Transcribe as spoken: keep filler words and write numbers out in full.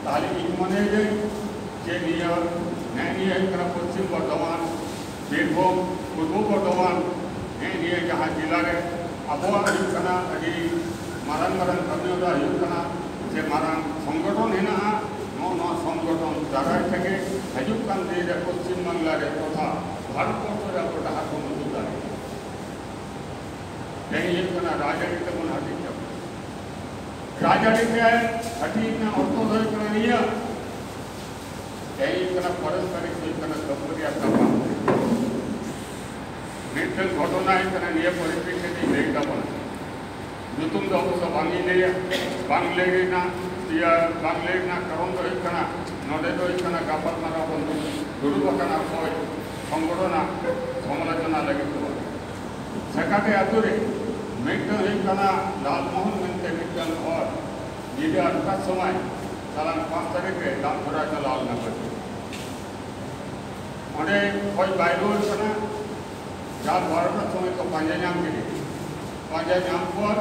ᱛᱟᱦᱞᱮ ᱤᱧ ᱢᱚᱱᱮᱭᱮᱫᱟᱹᱧ ᱡᱮ ᱱᱤᱭᱟᱹ ᱱᱮᱜᱼᱮ ᱱᱤᱭᱟᱹ ᱦᱩᱭᱩᱜ ᱠᱟᱱᱟ ᱯᱚᱥᱪᱤᱢ ᱵᱚᱨᱫᱷᱚᱢᱟᱱ, ᱵᱤᱨᱵᱷᱩᱢ, ᱯᱩᱨᱵᱚ ᱵᱚᱨᱫᱷᱚᱢᱟᱱ, ᱱᱮᱜᱼᱮ ᱱᱤᱭᱟᱹ ᱡᱟᱦᱟᱸ ᱡᱮᱞᱟ ᱨᱮ ᱟᱵᱚᱣᱟᱜ ᱦᱩᱭᱩᱜ ᱠᱟᱱᱟ ᱟᱹᱰᱤ ᱢᱟᱨᱟᱝ ᱢᱟᱨᱟᱝ ᱠᱟᱹᱢᱤ ᱦᱚᱨᱟ ᱦᱩᱭᱩᱜ ᱠᱟᱱᱟ, ᱡᱮ ᱢᱟᱨᱟᱝ ᱥᱚᱝᱜᱚᱴᱷᱚᱱ ᱦᱮᱱᱟᱜᱼᱟ, ᱱᱚᱜᱼᱚ ᱱᱚᱣᱟ ᱥᱚᱝᱜᱚᱴᱷᱚᱱ ᱫᱟᱨᱟᱭ ᱛᱮᱜᱮ ᱦᱤᱡᱩᱜ ᱠᱟᱱ ᱫᱤᱱ ᱨᱮ ᱯᱚᱥᱪᱤᱢ ᱵᱟᱝᱞᱟ ᱨᱮ ᱛᱚᱛᱷᱟ ᱵᱷᱟᱨᱚᱛ ᱵᱚᱨᱥᱚ ᱨᱮ ᱟᱵᱚ ᱰᱟᱦᱟᱨ ᱵᱚᱱ ᱩᱫᱩᱜ ᱫᱟᱲᱮᱭᱟᱜᱼᱟ᱾ ᱛᱮᱦᱮᱧ ᱦᱩᱭᱩᱜ ᱠᱟᱱᱟ ᱨᱟᱡᱽᱟᱹᱨᱤ ᱛᱮᱵᱚᱱ ᱦᱟᱹᱴᱤᱧ ᱪᱟᱵᱟᱭᱟ᱾ ᱨᱟᱡᱽᱟᱹᱨᱤ ᱛᱮ ᱦᱟᱹᱴᱤᱧ ᱨᱮᱱᱟᱜ ᱚᱨᱛᱷᱚ ᱫᱚ ᱦᱩᱭᱩᱜ ᱠᱟᱱᱟ ᱱᱤᱭᱟᱹ, ᱛᱮᱦᱮᱧ ᱦᱩᱭᱩᱜ ᱠᱟᱱᱟ ᱯᱟᱨᱚᱥᱯᱚᱨᱤᱠ ᱦᱩᱭᱩᱜ ᱠᱟᱱᱟ ᱠᱷᱟᱹᱯᱟᱹᱨᱤ ᱟᱨ ᱛᱟᱯᱟᱢ᱾ ᱢᱤᱫᱴᱟᱝ ᱜᱷᱚᱴᱚᱱᱟ ᱦᱩᱭᱩᱜ ᱠᱟᱱᱟ ᱱᱤᱭᱟᱹ ᱯᱚᱨᱤᱯᱨᱮᱠᱠᱷᱤ ᱛᱮᱧ ᱞᱟᱹᱭ ᱛᱟᱵᱚᱱᱟ᱾ ᱧᱩᱛᱩᱢ ᱫᱚ ᱚᱵᱚᱥᱥᱚ ᱵᱟᱝ ᱤᱧ ᱞᱟᱹᱭᱟ, ᱵᱟᱝ ᱞᱟᱹᱭ ᱨᱮᱱᱟᱜ ᱤᱭᱟᱹ ᱵᱟᱝ ᱞᱟᱹᱭ ᱨᱮᱱᱟᱜ ᱠᱟᱨᱚᱱ ᱫᱚ ᱦᱩᱭᱩᱜ ᱠᱟᱱᱟ ᱱᱚᱰᱮ ᱫᱚ ᱦᱩᱭᱩᱜ ᱠᱟᱱᱟ ᱜᱟᱯᱟᱞᱢᱟᱨᱟᱣ ᱵᱚᱱ ᱫᱩᱲᱩᱵ ᱟᱠᱟᱱᱟ ᱚᱠᱚᱭ ᱥᱚᱝᱜᱚᱴᱷᱚᱱᱟᱜ ᱥᱚᱢᱟᱞᱳᱪᱚᱱᱟ ᱞᱟᱹᱜᱤᱫ ᱫᱚ ᱵᱟᱝ᱾ ᱥᱮᱠᱟᱴᱮ ᱟᱹᱛᱩ ᱨᱮ ᱢᱤᱫᱴᱟᱝ ᱦᱩᱭᱩᱜ ᱠᱟᱱᱟ ᱞᱟᱞᱢᱳᱦᱚᱱ ᱢᱮᱱᱛᱮ ᱢᱤᱫᱴᱟᱝ ᱦᱚᱲ ᱧᱤᱫᱟᱹ ᱟᱴᱴᱟ ᱥᱚᱢᱚᱭ ᱪᱟᱞᱟᱣ ᱯᱟᱸᱪ ᱛᱟᱹᱨᱤᱠᱷ ᱨᱮ ᱫᱟᱜ ᱫᱷᱚᱨᱟ ᱪᱟᱞᱟᱣ ᱞᱮᱱᱟ ᱠᱚ᱾ ᱚᱸᱰᱮ ᱠᱷᱚᱡ ᱵᱟᱭ ᱨᱩᱣᱟᱹᱲ ᱠᱟᱱᱟ᱾ ᱨᱟᱛ ᱵᱟᱨᱚᱴᱟ ᱥᱚᱢᱚᱭ ᱠᱚ ᱯᱟᱸᱡᱟ ᱧᱟᱢ ᱠᱮᱫᱮ᱾ ᱯᱟᱸᱡᱟ ᱧᱟᱢ ᱯᱚᱨ